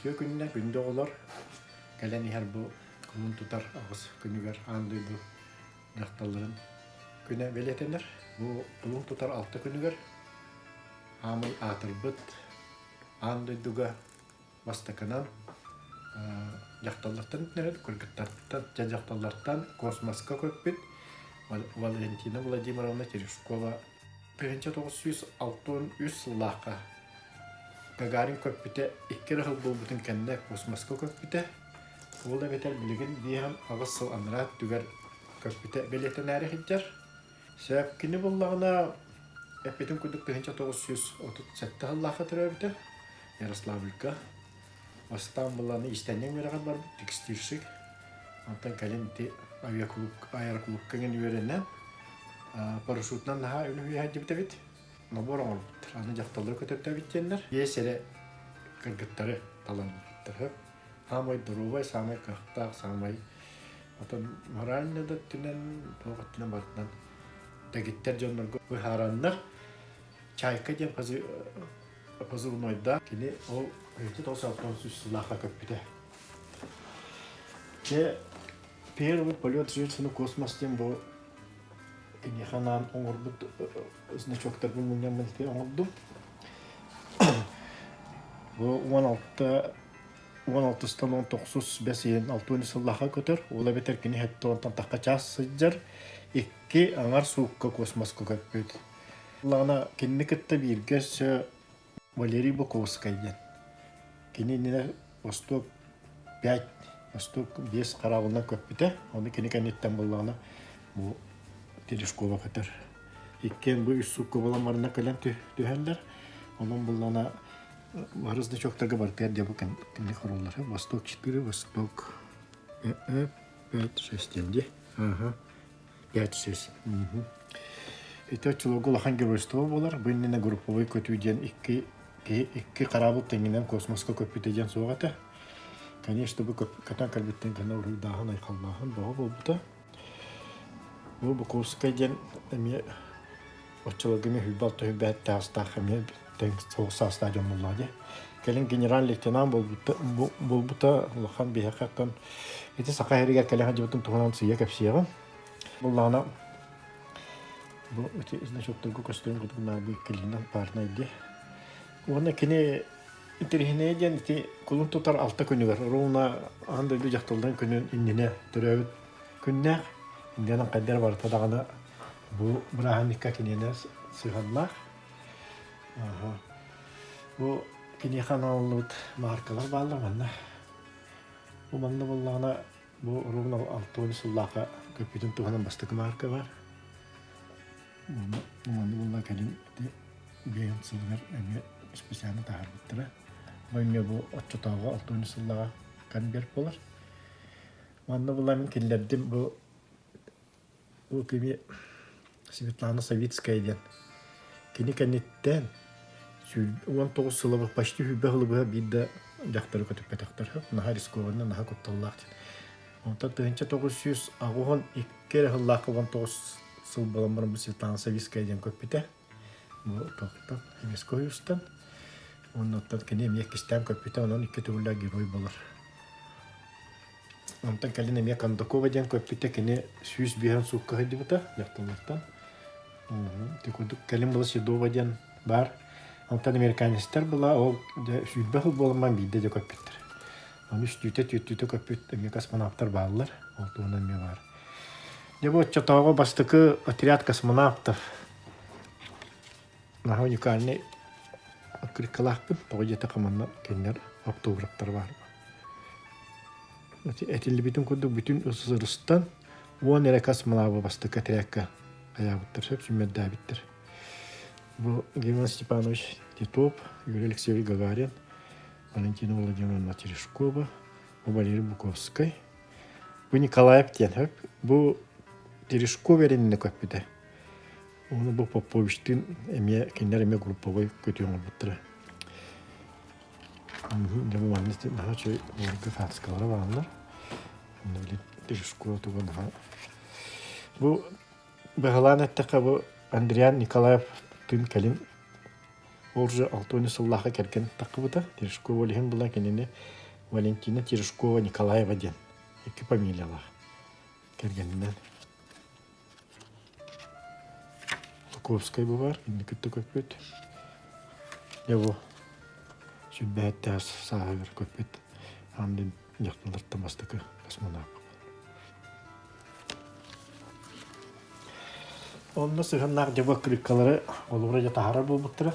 Үтүө күнүнэн күндү оҕолор! Кэлэн иһэр бу кулун тутар аҕыс күнүгэр аан дойду дьахталларын күнэ бэлиэтэнэр. Бу кулун тутар алта күнүгэр аамай аатырбыт аан дойдуга бастакынан дьахталлартан кыргыттартан, дьэ дьахталлартан космоска көппүт Валентина Владимировна Терешкова 1963 сыллаахха Гагарин көппүтэ икки эрэ сыл буолбутун кэннэ космоска көппүтэ. Ол эбэтэр билигин 58 сыл анараа өттүгэр көппүтэ бэлиэтэнээри сылдьар. Сөп кини буллаҕына эппитим курдук 1937 сыллаахха төрөөбүтэ Ярославльга. Бастаан былааны иистэнньэҥ үөрэҕэр барбыт текстильщик. Онтон кэлин ити авиаклуб, аэроклубка иҥин үөрэнэн парашютунан наһаа үлүһүйэ сылдьыбыт эбит. Нобуор оҥорбуттар. Аны дьахталлары көтөрдөбүт диэннэр. Биэс эрэ кыргыттары талан ылбыттар. Саамай доруобай, саамай кыахтаах, саамай отон морально да өттүнэн, туох өттүнэн барытынан дэгиттэр дьоннорго быһаараннар Чайка диэн позывнойдаах кини ол 1963 сыллаахха көппүтэ. Дьэ, первый полет женщины в космос диэн бу киниэхэ анаан оҥорбут значоктарбын мунньаммын ити оҥордум. Бу 16 16-тан 19 бэс ыйын 60 сыллаахха көтөр. Ол эбэтэр кини сэттэ уонтан тахха чаас сылдьар. Икки аҥар суукка космоска көппүт. Ыллаҕына кинини кытта бииргэ өссө Валерий Буковскай диэн. Кини иннинэ Восток 5, Восток 5 хараабылынан көппүтэ. Ону кини кэнниттэн буоллаҕына бу Терешкова көтөр. Иккиэн бу үс суукка буолан баранна кэлэн түһэллэр. Онон буллаҕына бары значоктарга барытыгар дьэ бу кини хоруллар. Восток 4, Восток 5, 6 диэн дии. 5-6. Ити оччолорго улахан геройство буолар. Бу иннинэ групповой көтүү диэн икки киһи икки хараабыл тэҥинэн космоска көппүтэ диэн суох этэ. Конечно, бу көтөн кэлбиттэн кэннэ уруйдааһын, айхаллааһын бөҕө буолбута. Бу Буковскай диэн эмиэ оччолорго эмиэ хүлбэ алта хүлбэ таастаах эмиэ тэҥ соҕус саастаах дьон буоллаҕа дии. Кэлин генерал-лейтенант буолбута, буолбута улахан биһиэхэ оттон ити Саха сиригэр кэлэн сылдьыбытын туһунан сыыйа кэпсиэҕим. Буллаҕына бу ити значоктарга көстөрүн курдук бу иккилиинэн парнай дии. Уонна кини интэриэһинэйэ диэн ити кулун тутар алта күнүгэр ровно аан дойду дьахталларын күнүн иннинэ төрөөбүт күннээх. Индианан хайдара барыта даҕаны бу бырааһынньыкка киниэнэ сыһыаннаах. Бу киниэхэ аналлыбыт мааркалар бааллар манна. Бу манна буоллаҕына Бу ровно 60 сыллаахха көппүтүн туһунан бастакы маарка баар. Уонна буолла кэлин ити биэһин сылыгар эмиэ специально таһаарбыттара. Бу эмиэ бу оччотооҕу 60 сыллаҕа конверт буолар. Манна була мин киллэрдим бу Бу кини Светлана Савицкая диэн. Кини кэнниттэн 19 сыла почти сүүрбэ сылы быһа биир да дьахтары көтүппэтэхтэр. Наһаа рискованно, наһаа кутталлаах диэн. Онтон 1982 эрэ сыллаахха 19 сыл буолан баран бу Светлана Савицкая диэн көппүтэ. Бу тохтон, Советского Союзтан. Оннуттан кини эмиэ иккистээн көппүтэ, онон икки төгүллээх герой буолар. Онтон кэлин эмиэ Кондакова диэн көппүтэ, кини 105 суукка сылдьыбыта дьахталлартан. Ити курдук кэлин была Седова диэн баар. Онтон американецтар была ол дьэ сүүрбэ сыл буолан баран биирдэ дьэ көппүттэр. Ону үстүүтэ, түөртүүтэ көппүт эмиэ космонавтар бааллар. Ол туһунан эмиэ баар. Дьэ бу оччотооҕу бастакы отряд космонавтов наһаа уникальный открыткалаахпын. Тоҕо диэтэххэ манна кинилэр автографтара баар. Этиллибитин курдук бүтүн СССР-тан уон эрэ космонавы бастакы отрядка хайаабыттар, сөп сүүмэрдээбиттэр. Бу Герман Степанович Титов, Юрий Алексеевич Гагарин, Валентина Владимировна Терешкова, бу Валерий Буковскай, бу Николаев диэн сөп. Бу Терешкова эриннэ көппүтэ. Уонна бу Поповичтыын эмиэ кинилэр эмиэ групповой көтүү оҥорбуттара. Дьэ бу манна наһаа үчүгэй уолга фаскалара бааллар. Онно били Терешкова туга наһаа Бу быһалаан эттэххэ бу Андриан Николаев тыын кэлин Ол же 60 сыллаахха кэргэн таххыбыта. Терешкова ол иһин була кинини Валентина Терешкова Николаева диэн икки фамилиялаах кэргэнинэн. Луковскай бу баар, инни кытта көппүт. Дьэ бу сүрбэһэттээх сааһыгар көппүт аан дьахталлартан бастакы космонавт. Онно сыһыаннаах дьэ бу аккырыыккалары олугура дьэ таһаарар буолбуттара.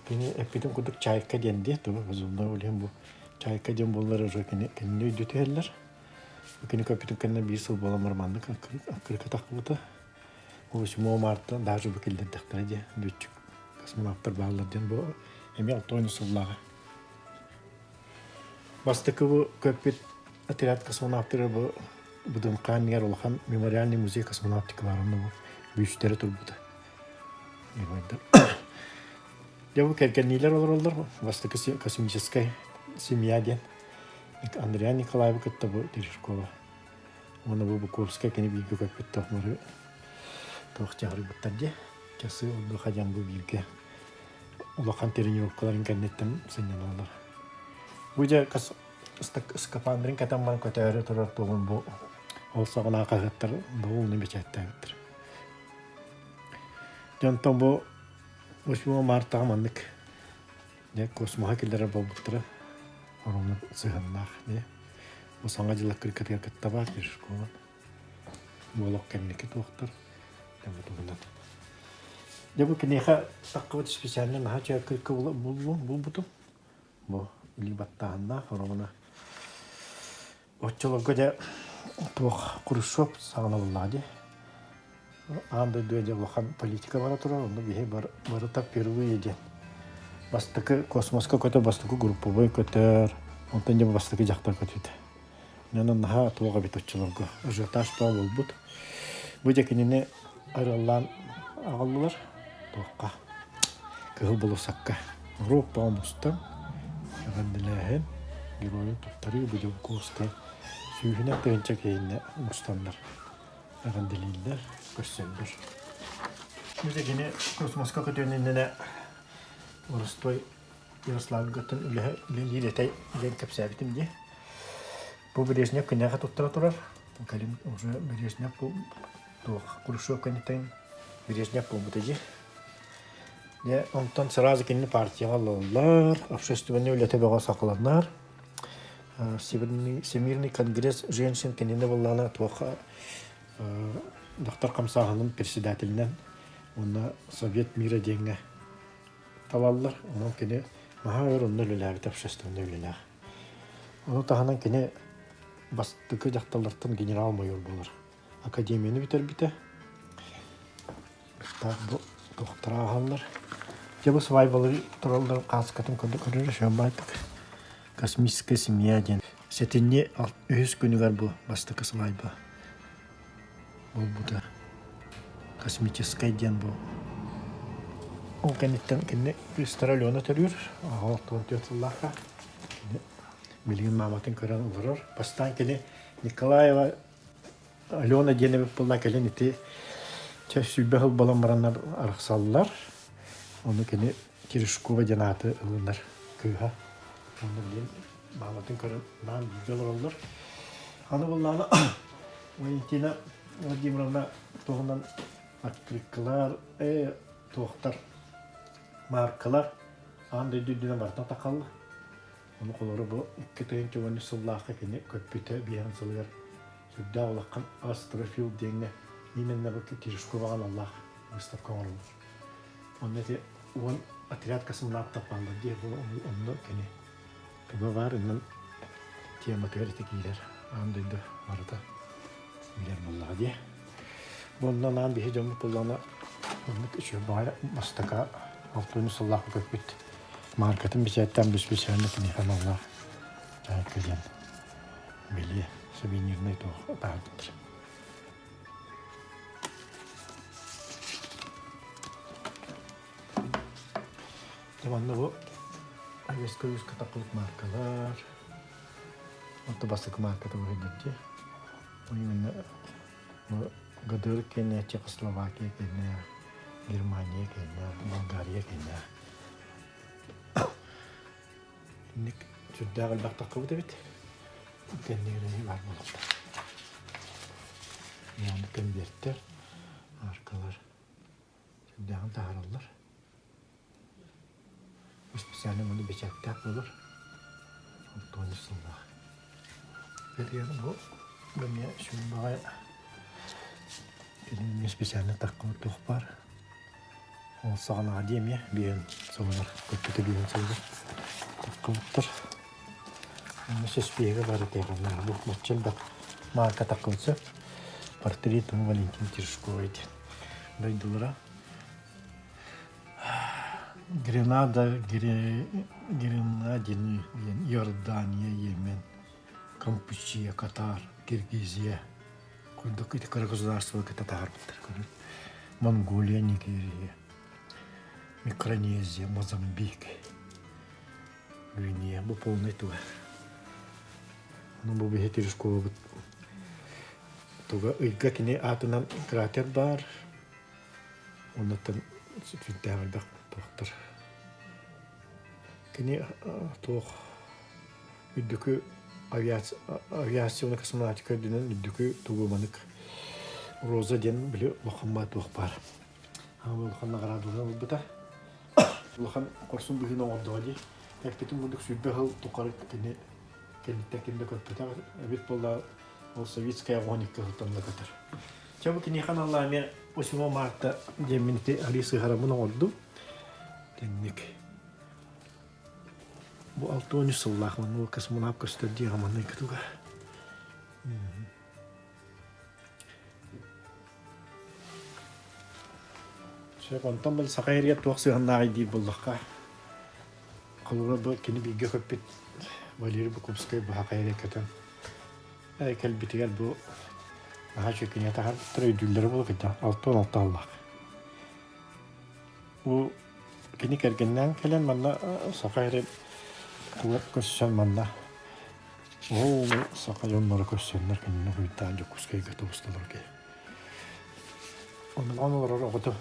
Кини эппитин курдук чайка диэн дии, тугу позывной ол иһин бу чайка диэн буоллар уже кини кинини өйдүү түһэллэр. Кини көппүтүн кэннэ биир сыл буолан баран маннык аккырыыкка таххыбыта. 8 марта даже бу киллэрдэхтэрэ дии, лүөччүк космонавтар бааллар диэн бу эмиэ 60 сыллааҕы. Бастакы бу көппүт отряд космонавтара бу ВДНХ иннигэр улахан мемориальный музей космонавтика баар онно бу бүүстэрэ турбута. Дьэ бу кэргэнниилэр олороллор бастакы космическай семья диэн Андриан Николаевы кытта бу Терешкова уонна бу Буковскай кини бииргэ көппүт тохмору туох дьаһарбыттар дии часы отдыха диэн бу бииргэ улахан тренировкаларын кэнниттэн сынньаналлар. Бу дьэ скафандрын кэтэн баран көтөөрү турар туолун бу ол саҕалаах хаһыаттар довольно бэчээттээбиттэр. Дьэ онтон бу 8 мартаҕа маннык дьэ космоһа киллэрэр буолбуттара ороммут сыһыаннаах дьэ бу саҥа дьыл аккырыккатыгар кытта баар Терешкова бу олох кэнники туохтар дьэ бу туһунан Дьэ бу киниэхэ таххыбыт специально наһаа чөөккөккө буллум, булбутум. Бу илии баттааһыннаах оромуна. Оччолорго дьэ туох Хрущев саҕана буллаҕа дии. Аан дойдуга дьэ улахан политика бара турар, онно биһи барыта впервые диэн. Бастакы космоска көтөр, бастакы групповой көтөр, онтон дьэ бастакы дьахтар көтүүтэ. Онон наһаа туох эбит оччолорго ажиотаж тоҕо буолбут. Бу дьэ кинини арыаллаан аҕаллылар туохха Кыһыл болуоссакка Европаҕа мустан эҕэрдэлээһин геройун туттарыы бу Дьолкуоска сүүһүнэн тыһыынча киһини мустаннар эҕэрдэлииллэр, көрсөллөр. Бу дьэ кини космоска көтүөн иннинэ боростуой Ярославгаттан үлэһэ үлэлиир этэй диэн кэпсээбитим дии. Бу Брежнев киниэхэ туттара турар. Кэлин уже Брежнев бу туох Хрущев кэнниттэн Брежнев буолбута дии. Дьэ, онтон сразу кинини партияҕа ылаллар, общественнай үлэтэ бөҕө саҕаланар. Всемирный конгресс женщин кинини буоллаҕына туох дохтор хамсааһынын председателинэн уонна Совет мира диэҥҥэ талаллар. Онон кини наһаа өр онно үлэлээбит общественнай үлэлээх. Ону таһынан кини бастакы дьахталлартан генерал-майор буолар. Академияны бүтэрбитэ. Так бу туохтара ааһаллар. Дьэ бу свайбалыы тураллар кааскатын көрдө көрөр баайтык. Космическая семья диэн. Сэтинньи үһүс күнүгэр бу бастакы свайба буолбута. Космическай диэн бу. Ол кэнниттэн кинини кыыстара Алена төрүүр. 64 сыллаахха. Кини билигин мааматын көрөн олорор. Бастаан кини Николаева Алена диэн эбит буолла кэлин ити чэ сүүрбэ сыл буолан бараннар арахсаллар. Ону кини Терешкова диэн ааты ылынар кыыһа. Онно билигин мааматын көрөн наан бииргэ олороллор. Аны буоллаҕына Валентина Владимировна туһунан открыткалар, туохтар, маркалар аан дойду үрдүнэн барытын тахаллар. Ону холобура бу 2013 сыллаахха кини көппүтэ биэһин сылыгар сүрдээх улахан астрофил диэҥҥэ именно бу Терешковаҕа аналлаах выставка оҥороллор. Онно ити уон отряд космонавтов бааллар дии бу онно кини Туга баар иннин тематыгар ити киирэр аан дойду барыта билэр буоллаҕа дии. Бу онно анаан биһи дьоммут буоллаҕына оннук үчүгэй баҕайы бастакы алтыны сыллаах көппүт мааркатын бэчээттээн бүспүсээннэ киниэхэ аналлаах дьаһайка диэн бэлиэ сувенирнай туох таһаарбыттар. Дьэ манна бу Аҕыска үскэ таххыбыт мааркалар. Онто бастакы маарката бу дии. Именно бу ГДР кэннэ, Чехословакия кэннэ, Германия кэннэ, Болгария кэннэ. Инник сүрдээх элбэх таххыбыт эбит. Кэннигэр эмиэ баар буолуохтаах. Яғни кэмбиэртэр, маркалар сүрдээҕин таһаараллар. Специально маны бэчээттээх буолар. Антоний сыллаах. Билигин бу эмиэ сүлбэҕэ кини эмиэ специально таххыбыт туох баар. Ол саҕалаҕа дии эмиэ биэн сылыгар көппүтэ биэн сылыгар таххыбыттар. Сөспиэгэ бары тиэхэннээх бу бачча элбэх маарка таххыбыт сөп. Портрет Валентин Терешковой диэн дойдулара. Гренада, Гренадины диэн Иордания, Йемен, Кампучия, Катар, Киргизия курдук ити кыра государство кытта таһаарбыттар. Монголия, Нигерия, Микронезия, Мозамбик, Гвинея. Бу полный туга. Ону бу биһи Терешковабыт туга ыйга кини аатынан кратер баар. Оннуттан сүрдээх элбэх туохтар. Кини туох үрдүкү авиация авиация уонна космонавтика үрдүнэн үрдүкү тугу манык Роза диэн били улахан баа туох баар. Улахан наҕараадаларын ылбыта. Улахан хорсун быһыыны оҥордоҕо дии. Эппитин курдук 20 сыл тухары кини кэнниттэн ким да көппөтөх эбит буолла ол советская 12 сылтан да көтөр. Чэ бу киниэхэ аналлаах эмиэ 8 марта диэммин ити арыы сыһараммын оҥордум. Тэнник. Бу 63 сыллаах манна космонавт көстөр диэҕэ манна туга. Сөп, онтон били саха иһигэр туох сыһыаннааҕый диир буоллахха, холобура бу кини бииргэ көппүт Валерий Букумскай бу саха иһигэр көтөн кэлбитигэр бу наһаа үчүгэй кинигэ таһаарбыттара өйдүүллэрэ буолуо кытта 66 сыллаах. Бу кини кэргэнинээн кэлэн манна саха иһигэр тугар көрсөн манна ол саха дьонноро көрсөннөр кинини уһуйдаан Дьокуускайга тубусталар киһи. Онон олорор оҕото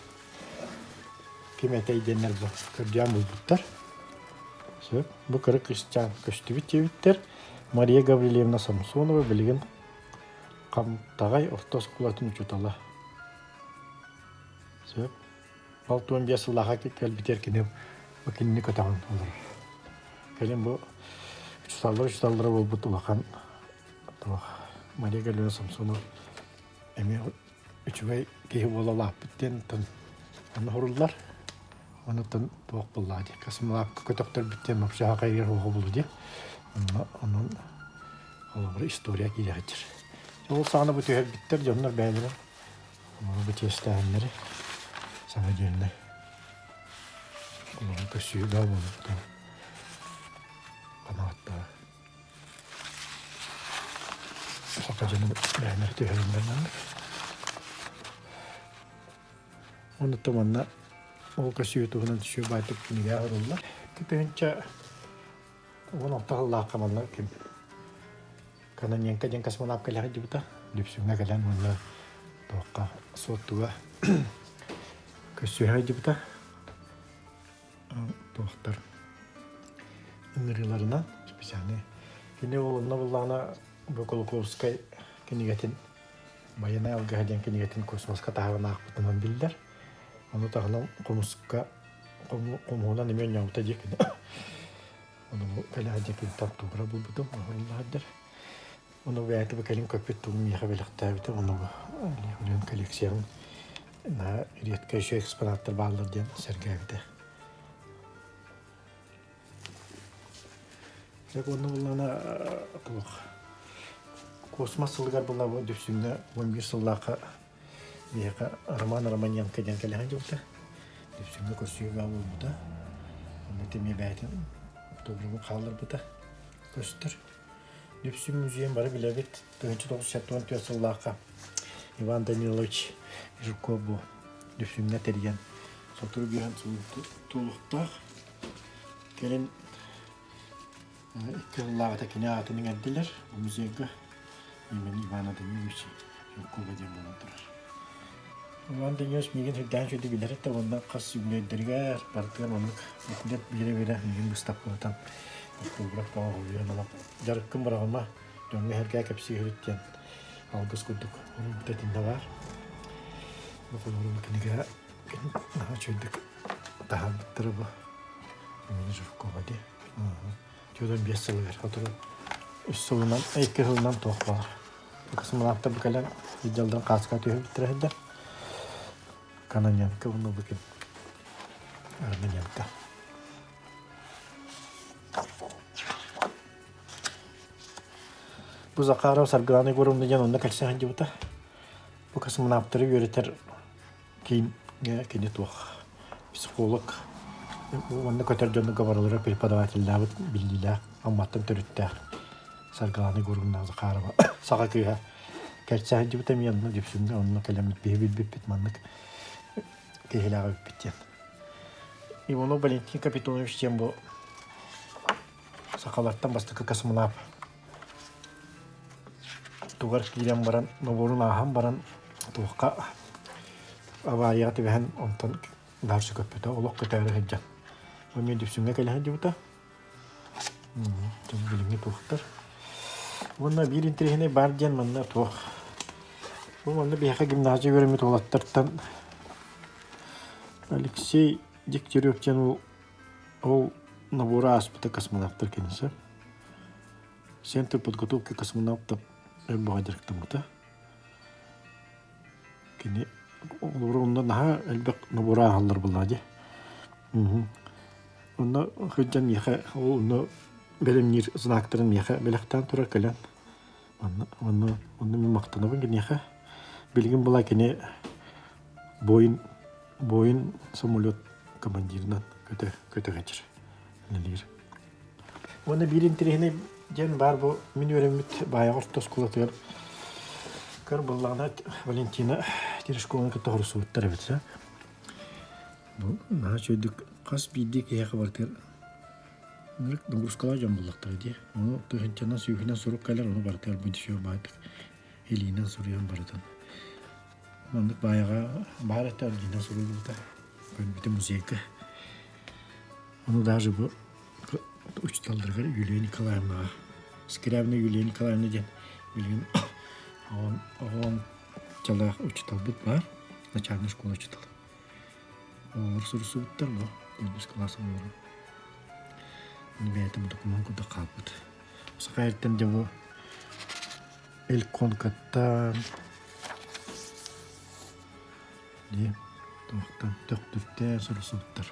ким этэй диэннэр бу көрдөөн булбуттар. Сөп. Бу кыра кыысчаан көстүбүт диэбиттэр. Мария Гаврильевна Самсонова билигин Хамтаҕай орто оскуолатын учуутала. Сөп. 65 сыллааҕа кэлбитигэр кини бу кинини көтөҕөн олорор. Кэлин бу учууталлар учууталлара буолбут улахан туох Мария Гаврильевна Самсонова эмиэ үчүгэй киһи буола улааппыт диэн оттон ону суруллар. Онуттан туох буоллаҕа дии космонавка көтөхтөрбүт диэн вообще хахайыгар суоҕа буолуо дии. Онно онон холобура история киирэ сылдьар. Ол саҕана бу түһэрбиттэр дьоннор бэйэлэрэ Ону бу чиэстээһиннэри самодельнай олоҕу көрсүһүү да буолуохтаах ханааттаах саха дьонун бэйэлэрэ түһэриннэр маннык. Онуттан манна ол көсүү туһунан үчүгэй баайтык кинигэ оҥоруллар. 2016 сыллаахха манна ким Каноненко диэн космонавт кэлэ сылдьыбыта. Дүпсүҥҥэ кэлэн уонна туохха Суоттуга көрсүһэ сылдьыбыта. Туохтар ыҥырыыларынан специальный. Кини ол онно буллаҕына бу Кулаковскай кинигэтин Байанай алгыһа диэн кинигэтин космоска таһааран аахпытынан биллэр. Ону таһынан хомуска хомуһунан эмиэ оонньообута диэ кини. Ону бу кэлэ дьэкинтэн тугура булбутум, оһоруллаһардар. Ону бэйэтэ бу кэлин көппүт тугун миэхэ бэлэхтээбитэ, ону бу Леон коллекциябын наһаа редко еще экспонаттар бааллар диэн сэргээбитэ. Дьэ уонна буллаҕына туох космос сылыгар буолла бу Дүпсүҥҥэ 11 сыллаахха Биһиэхэ Роман Романенко диэн кэлэ сылдьыбыта. Дүпсүҥҥэ көрсүһүүгэ буолбута. Онно эмиэ бэйэтин фотографын хаалларбыта көстөр. Дүпсүн музейын бары билэбит. 1974 сыллаахха Иван Данилович Жирков бу Дүпсүҥҥэ тэрийэн сотору биһэн туолуохтаах. Кэлин Икки сыллааҕыта кини аатын иҥэрдилэр бу музейга имени Ивана Даниловича Жиркова диэн буолан турар. Иван Данилович миигин сүрдээх үчүгэйдик билэр этэ уонна хас үбүлүөйдэригэр барытыгар оннук буклет биэрэ-биэрэ миигин быыстапкалатан. Автограф тоҕо олох дьарыккын быраҕыма, дьоҥҥо эһэргээ кэпсиэһибит диэн алгыс курдук уруйбута итиннэ баар. Бу холобур кинигэ наһаа үчүгэйдик таһаарбыттара бу Имени Жиркова дии. 45 сылыгар сотору үс сылынан, икки сылынан туох буолар. Космонавтар бу кэлэн дьалдан хааска түһүбүттэрэ сылдьар. Каноненко уонна бу ким? Романенко. Бу Захаров Саргылана Егоровна диэн онно кэлсэн сылдьыбыта. Бу космонавтары үөрэтэр кииҥҥэ кини туох психолог уонна көтөр дьонуга барылара преподавателлаабыт биллиилээх Амматтан төрүттээх Саргылана Егоровна Захарова саха кыыһа кэлсэ сылдьыбыта эмиэ онно Дүпсүҥҥэ онно кэлэммит биһи билбиппит маннык киһилээх эбиппит диэн. Иванов Валентин Капитонович диэн бу сахалартан бастакы космонавт тугар киирэн баран нобуорун ааһан баран туохха аварияҕа түбэһэн онтон дальше көппүтэ олох көтөөрү сылдьан эмиэ Дүпсүҥҥэ кэлэ сылдьыбыта билиҥҥи туохтар уонна биир интэриэһинэй баар диэн манна туох бу манна биһиэхэ гимназия үөрэммит уолаттартан Алексей Дегтярев диэн ол ол набору ааспыта космонавтар киниси Центр подготовки космонавтов өр баҕа дьарыктаммыта. Кини олору онно наһаа элбэх набору ааһаллар буоллаҕа дии. Онно сылдьан миэхэ ол онно бэлэмниир знактарын миэхэ бэлэхтээн турар кэлэн онно онно онно мин махтанабын киниэхэ. Билигин была кини буойун буойун самолет командирынан көтө көтө сылдьар үлэлиир. Уонна биир интэриэһинэй диэн баар бу мин үөрэммит Баайаҕа орто оскуолатыгар көр буоллаҕына Валентина Терешкованы кытта хорсубуттар эбит сөп. Бу наһаа үчүгэйдик хас биирдии киһиэхэ барытыгар ынырык нагрузкалаах дьон буоллахтара дии. Ону тыһыынчанан сүүһүнэн сурук кэлэр, ону барытыгар бу баайдык илиинэн суруйан барытын. Маннык Баайаҕа баар этэ илиинэн суруйбута. Көрбүтүм музейга. Ону даже бу учууталларыгар Юлия Николаевнаҕа Скрябина Юлия Николаевна диэн билигин оҕом дьалаах учууталбыт баар, начальнай школа учуутала. Оҕолор суруссубуттар бу төрдүс кылаас оҕолоро. Бэйэтэ докумуон курдук хаалбыт. Саха эртэн дьэ бу Эльконкаттан дии туохтан төхтүртэн суруссубуттар.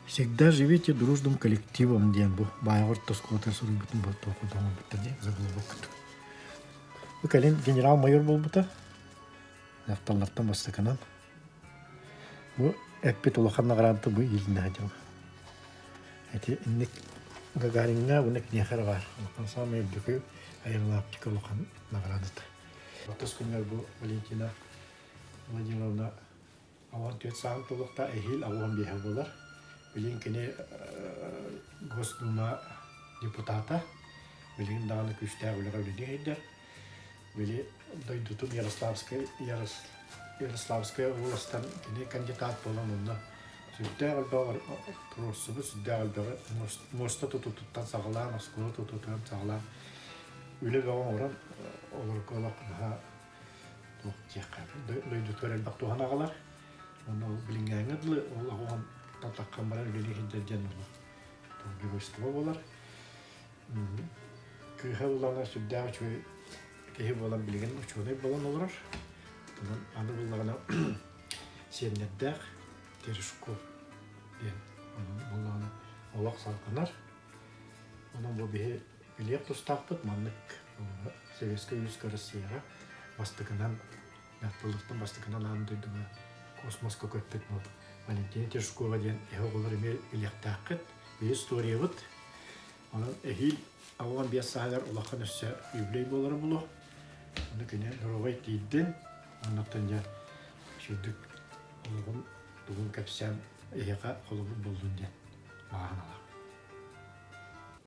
Всегда живите дружным коллективом диэн бу Баайаҕа орто оскуолатыгар суруйбутун бу туоху оҥорбуттар дии заголовок курдук. Бу кэлин генерал-майор буолбута. Дьахталлартан бастакынан. Бу эппит улахан наҕараадата бу иилинэ дьыл. Ити инник Гагариҥҥа уонна киниэхэ эрэ баар. Улахан саамай үрдүкү аэронавтика улахан наҕараадата. Ортос күннэр бу Валентина Владимировна 14 сааһын туолуохтаах эһиил 85 буолар. Билигин кини Госдума депутата. Билигин даҕаны күүстээх үлэҕэ үлэлии сылдьар. Били дойдутун Ярославскай Ярославская областан кини кандидат буолан онно сүрдээх элбэҕи туруорсубут, сүрдээх элбэҕи муоста тутуутуттан саҕалаан, оскуола тутуутунан саҕалаан үлэ бөҕө оҥорон олорго олох наһаа туох диэххэ дойдутугар элбэх туһаны аҕалар. Уонна ол билиҥҥээҥҥэ дылы ол оҕоҕун таххан баран үлэлии сылдьар диэн геройство буолар. Кыыһа ыллаҕына сүрдээх үчүгэй киһи буолан билигин учуонай буолан олорор. Онон аны буллаҕына сиэннэрдээх Терешков диэн онон буоллаҕына олох салҕанар. Онон бу биһи билиэх тустаахпыт маннык Советскай Союзка Россияҕа бастакынан Дьахталлартан бастакынан аан дойдуга космоска көппүт бу Валентина Терешкова диэн эһэ оҕолор эмиэ билиэхтээххит. Биһи историябыт. Онон эһиил 85 сааһыгар улахан өссө юбилей буолара буолуо. Ону кини доруобай тиийдин. Оннуттан дьэ үчүгдүк олоҕун тугун кэпсээн эһиэхэ холобур буоллун диэн баҕа санаалаах.